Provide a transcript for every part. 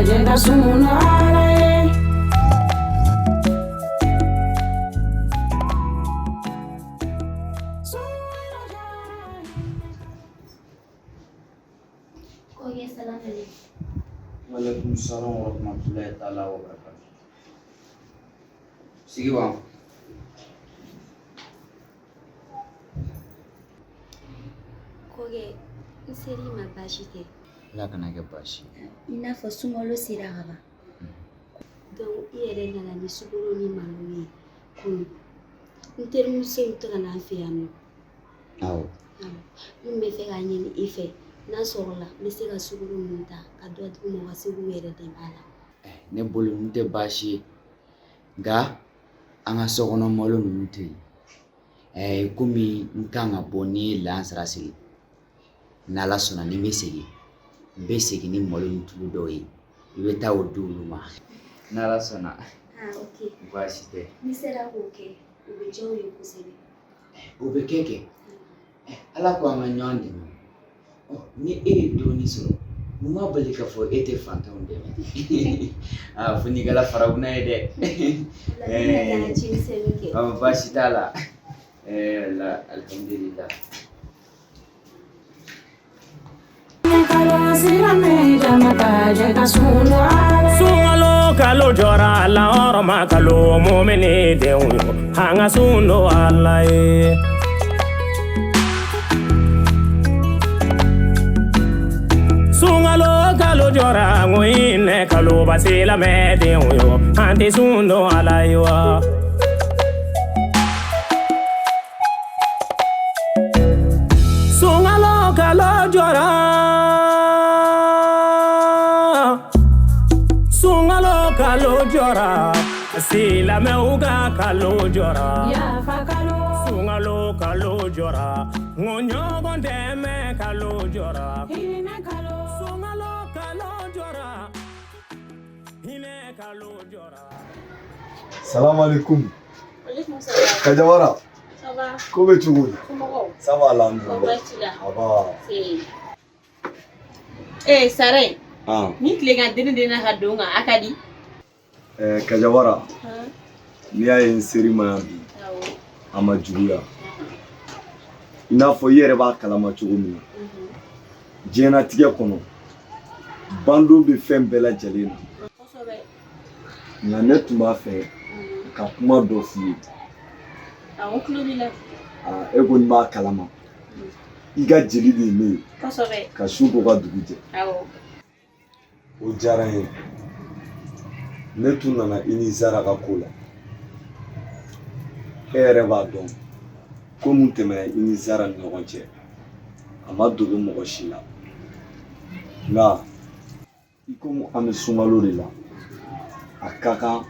jɛ ka sun don Ala ye. Kɔkɛ, salam alaikum. Walaikum salam wa rahmatullahi ta'ala wa barakatuh. Sigi wa. Kɔkɛ, n ser'i ma, baasi tɛ? Ala kana kɛ baasi ye. I n'a fɔ sunkalo sera ka ban. Donc i yɛrɛ nana ni sukaro ni malo ye kunun. N terimusow tɛ ka na an fɛ yan nɔ. Awɔ. Awɔ. N tun bɛ fɛ k'a ɲini i fɛ, n'a sɔrɔla n bɛ se ka sukaro ninnu ta ka dɔ d'u ma, u ka se k'u yɛrɛ dɛmɛ a la. Ne bolo nin tɛ baasi ye. Nka an ka sokɔnɔ malo ninnu tɛ yen. Ɛɛ, komi n kan ka bɔ ni lansara seli. N'Ala sɔnna, ni n bɛ segin, n bɛ segin ni malo ni tulu dɔw ye. I bɛ taa o di olu ma. N'Ala sɔnna. Ah, ok. Baasi tɛ. N'i sera k'o kɛ, o bɛ diya u ye kosɛbɛ. O bɛ kɛ kɛ. Ala ko an ka ɲɔgɔn dɛmɛ. Ɔ, ni e ye dɔɔnin sɔrɔ, mun b'a bali k'a fɔ e tɛ fantanw dɛmɛ? Aa, fo n'i kɛra farabuna ye dɛ. O la ne bɛna taa cimisɛnnin kɛ. Ɔ, baasi t'a la. Ɛɛ la, alhamdulillah. Kalo silamɛ jama ka jɛ ka sun don Ala ye. Sunkalo kalo jɔra, lahɔrɔma kalo, mumini denw yo, an ka sun don Ala ye. Sunkalo kalo jɔra, ŋoyinɛ kalo, basilamɛ denw yo, an tɛ sun don Ala ye wa. Sunkalo kalo jɔra, sunkalo kalo jɔra, silamɛw ka kalo jɔra. Yafa kalo. Sunkalo kalo jɔra, ŋo ɲɔgɔn dɛmɛ kalo jɔra. Hinɛ kalo. Sunkalo kalo jɔra, hinɛ kalo jɔra. Salam alaikum. Alaikum salam. Kajawara, Ça va? ko bɛ cogo di? Somɔgɔw? Ça va, alhamdulillah. Kɔri baasi t'i la? Aba. Se. Eh, Sare, Ah, ni tilegan denni den na ka don kan, a ka di. eh, Kajawara, n'i y'a ye n ser'i ma yan bi, Awɔ. a ma juguya. I n'a fɔ i yɛrɛ b'a kalama cogo min na. Diɲɛnatigɛ kɔnɔ, bandon bɛ fɛn bɛɛ lajɛlen na. Kosɛbɛ. Nka ne tun b'a fɛ ka kuma dɔ f'i ye. Awɔ, n tulo b'i la. Ah, e kɔni b'a kalama. I ka jeli de ye ne ye. Kosɛbɛ. Ka su ko ka dugu jɛ. Awɔ. O diyara n ye. Ne tun nana i ni Zara ka ko la. E yɛrɛ b'a dɔn ko mun tɛmɛna i ni Zara ni ɲɔgɔn cɛ, a ma dogo mɔgɔ si la. Nka i komi an bɛ sunkalo de la, a ka kan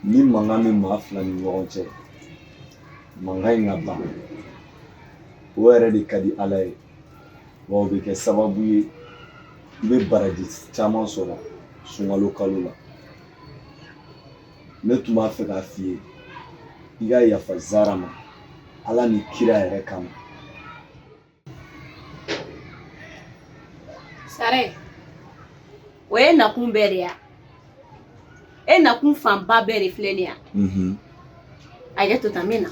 ni mankan bɛ maa fila ni ɲɔgɔn cɛ, mankan in ka ban. O yɛrɛ de ka di Ala ye, wa o bɛ kɛ sababu ye i bɛ baraji caman sɔrɔ sunkalo kalo la. Ne tun b'a fɛ k'a f'i ye, i ka yafa Zara ma Ala ni kira yɛrɛ kama. Sare, o ye nakun bɛɛ de ya. E nakun fanba bɛɛ de filɛ nin ya. A kɛ to tan, n bɛ na.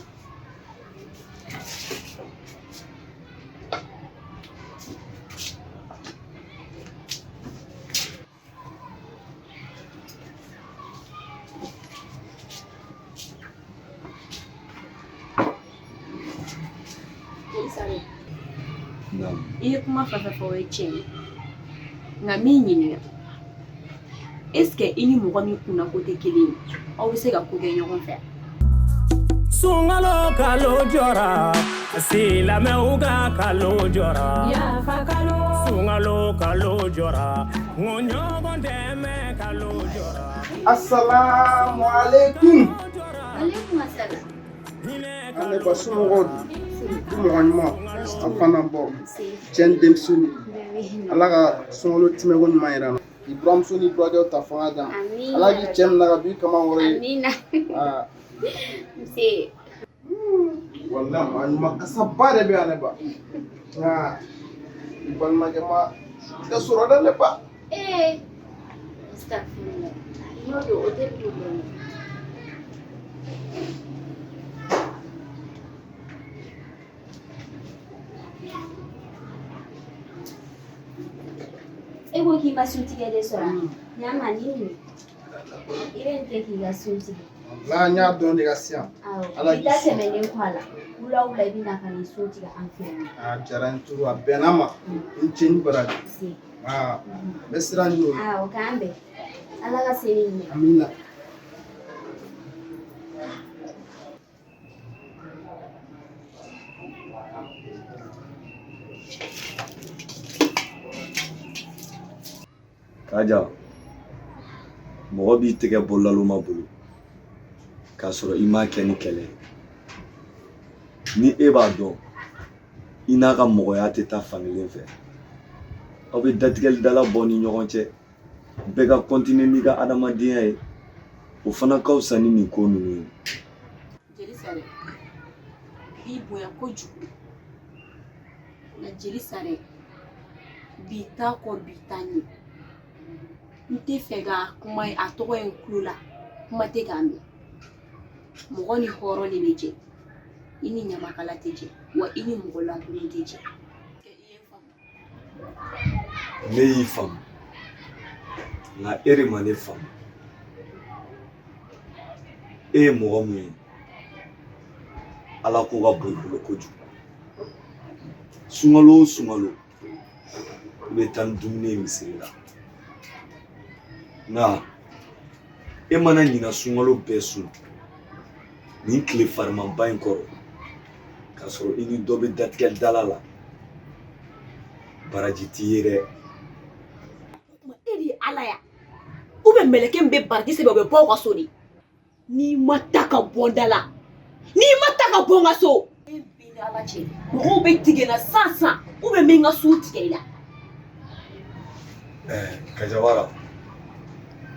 Sare, Naamu. i ye kuma fɛn fɛn fɔ, o ye tiɲɛ ye. Nka min ɲininka, est ce que i ni mɔgɔ min kunna ko tɛ kelen ye, aw bɛ se ka ko kɛ ɲɔgɔn fɛ? Sunkalo kalo jɔra, silamɛw ka kalo jɔra. Yafa kalo. Sunkalo kalo jɔra, ŋo ɲɔgɔn dɛmɛ kalo jɔra. Assalamu alaikum. Alaikum assalam. An ne ba, somɔgɔw dun? Du mɔgɔ ɲuman a fana bɔ cɛ ni denmisɛnnin, Ala ka sunkalo tɛmɛko ɲuman yira an na. I buramuso ni burankɛw ta fanga kan. Amina. Ala k'i cɛ minɛ ka b'i kama wɔrɔ ye. Amina. Aa. Nse. Walahi, maa ɲuman kasaba de bɛ yan ne ba, nka i balimakɛ ma tɛ sɔrɔ dɛ, ne ba. Eh, Astagfirullah. N'o don, o tɛ problème ye. E ko k'i ma suntigɛ de sɔrɔ n'a ma nin minɛ, i bɛ nin kɛ k'i ka sun tigɛ. La n y'a dɔn de ka sisan. Awɔ. Ala I k'i ta sɔn. tɛmɛnen kɔ a la, wula o wula i bɛ na ka n'i sun tigɛ an fɛ yan. A diyara n turu, a bɛnna ma. N cɛ ni baraji. Se. Aa, n bɛ sira ɲini o la. Awɔ, k'an bɛn. Ala ka seli ɲɛ. Amina. Kaja, mɔgɔ b'i tɛgɛ bɔ laloma bolo k'a sɔrɔ i m'a kɛ ni kɛlɛ ye. Ni e b'a dɔn i n'a ka mɔgɔya tɛ taa fankelen fɛ, aw bɛ datigɛli dala bɔ ni ɲɔgɔn cɛ, bɛɛ ka continuer n'i ka adamadenya ye, o fana ka fisa ni nin ko ninnu ye. Jeli Sare, b'i bonya kojugu, nka Jeli Sare, bi t'a kɔ, bi t'a ɲɛ. N tɛ fɛ ka kuma a tɔgɔ ye n tulo la, kuma tɛ k'a mɛn. Mɔgɔ ni hɔrɔn de bɛ jɛ, i ni ɲamakala tɛ jɛ, wa i ni mɔgɔ lankolon tɛ jɛ. Ne y'i faamu, nka e de ma ne faamu. E ye mɔgɔ mun ye, Ala ko ka bon i bolo kojugu. Sunkalo o sunkalo, i bɛ taa ni dumuni ye misiri la, nka e mana ɲina sunkalo bɛɛ sun nin tile farimanba in kɔrɔ, k'a sɔrɔ i ni dɔ bɛ datigɛli dala la, baraji t'i ye dɛ. E de ye Ala ya, ou bien mɛlɛkɛ min bɛ baraji sɛbɛn, o bɛ bɔ aw ka so de. N'i ma taa ka bɔ n da la, n'i ma taa ka bɔ n ka so, e b'i ni Ala cɛ, mɔgɔw bɛ tigɛ n na san san, ou bien n bɛ n ka sun tigɛ i la. Ɛɛ Kajawara,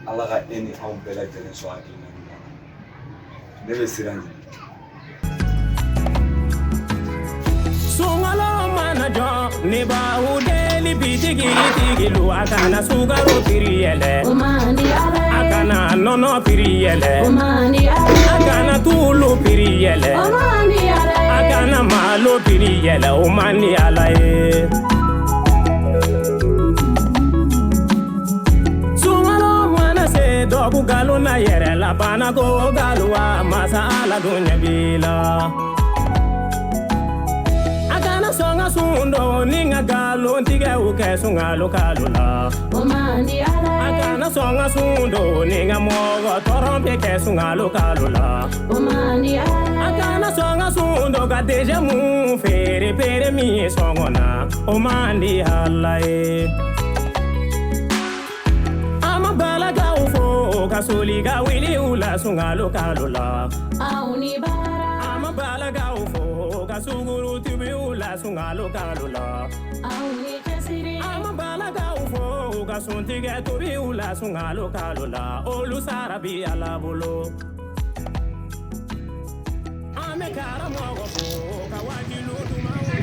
Ala ka e ni anw bɛɛ lajɛlen sɔn hakilina ɲuman na. Ne bɛ sira ɲini. Sunkalo mana jɔ, ne b'aw deli, bitigi tigilu, a kana sukaro prix yɛlɛ, O man di Ala a ye. kana nɔnɔ prix yɛlɛ, O man di Ala ye. a kana tulu prix yɛlɛ, O man di Ala a ye. kana malo prix yɛlɛ, o man di Ala ye. Sunkalo mana se, dɔ b'u galon na yɛrɛ la, bana ko galuwa, masa Ala dun ɲɛ b'i la. A kana sɔn ka sun don ni ka nkalon tigɛw kɛ sunkalo kalo la. O man di Ala A ye. kana sɔn ka sun don ni ka mɔgɔ tɔɔrɔ bɛ kɛ sunkalo kalo la. O man di Ala A ye. kana sɔn ka sun don ka déjà mun feere feere min ye sɔngɔ na, o man di Ala ye. A ma balakaw fo ka soli ka wuli u la sunkalo kalo la. Aw ni baara. A ma balakaw fo ka sukaro tubi u la sunkalo kalo la. Aw ni cɛsiri. A ma balakaw fo ka suntigɛ tobi u la sunkalo kalo la, olu sara bi Ala bolo. An bɛ karamɔgɔ fo ka wajilu dumanw na.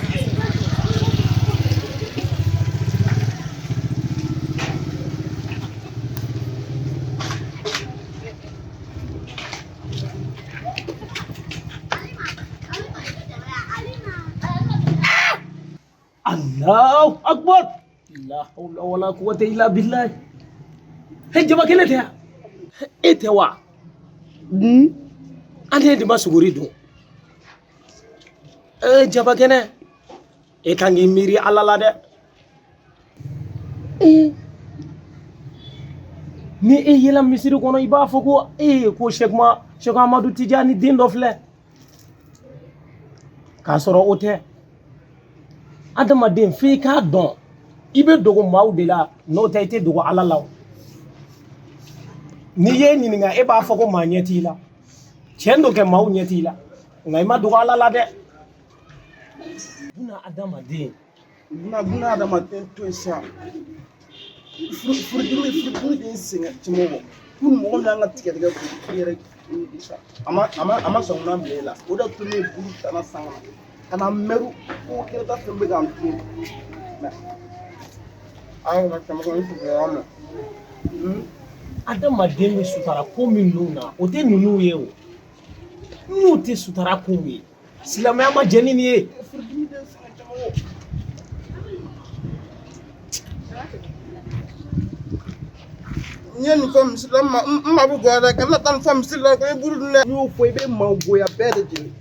Allahu akbar, la hawla wala quwwata illa billah. He, jaba kelen tɛ yan, e tɛ wa? An tɛ de ma suguri dun. E jaba kɛnɛ, e kan k'i miiri Ala la dɛ. Ee, ni e yela misiri kɔnɔ, i b'a fɔ ko ee, ko Sɛkuma Sɛku Amadu Tijani den dɔ filɛ, k'a sɔrɔ o tɛ. Adamaden, f'i k'a dɔn i bɛ dogo maaw de la, n'o tɛ i tɛ dogo Ala la o. N'i ye ɲininka, e b'a fɔ ko maa ɲɛ t'i la. Tiɲɛ don kɛ, maaw ɲɛ t'i la, nka i ma dogo Ala la dɛ. Buna adamaden. Buna adamaden to yen sa. Furudimi de ye n sɛgɛn cɛmɔgɔ. Ko mɔgɔ min y'an ka tigɛdigɛ i yɛrɛ sa. A ma sɔn ka bila e la. O de y'a to ne ye buru tana san ka na mɛru ko kɛrɛda fɛn bɛ k'an dun. Mɛ aw ka cɛmɔgɔ, n tugura mɛ. Adamaden bɛ sutara ko minnu na, o tɛ ninnu ye o. N'u tɛ sutara kow ye, silamɛya ma jɛn ni nin ye. N ye nin fɔ misiri la, n ma bɛ goya dɛ, kana taa nin fɔ misiri la ko i buru dun dɛ. N y'o fɔ i bɛ maaw goya bɛɛ de jeli.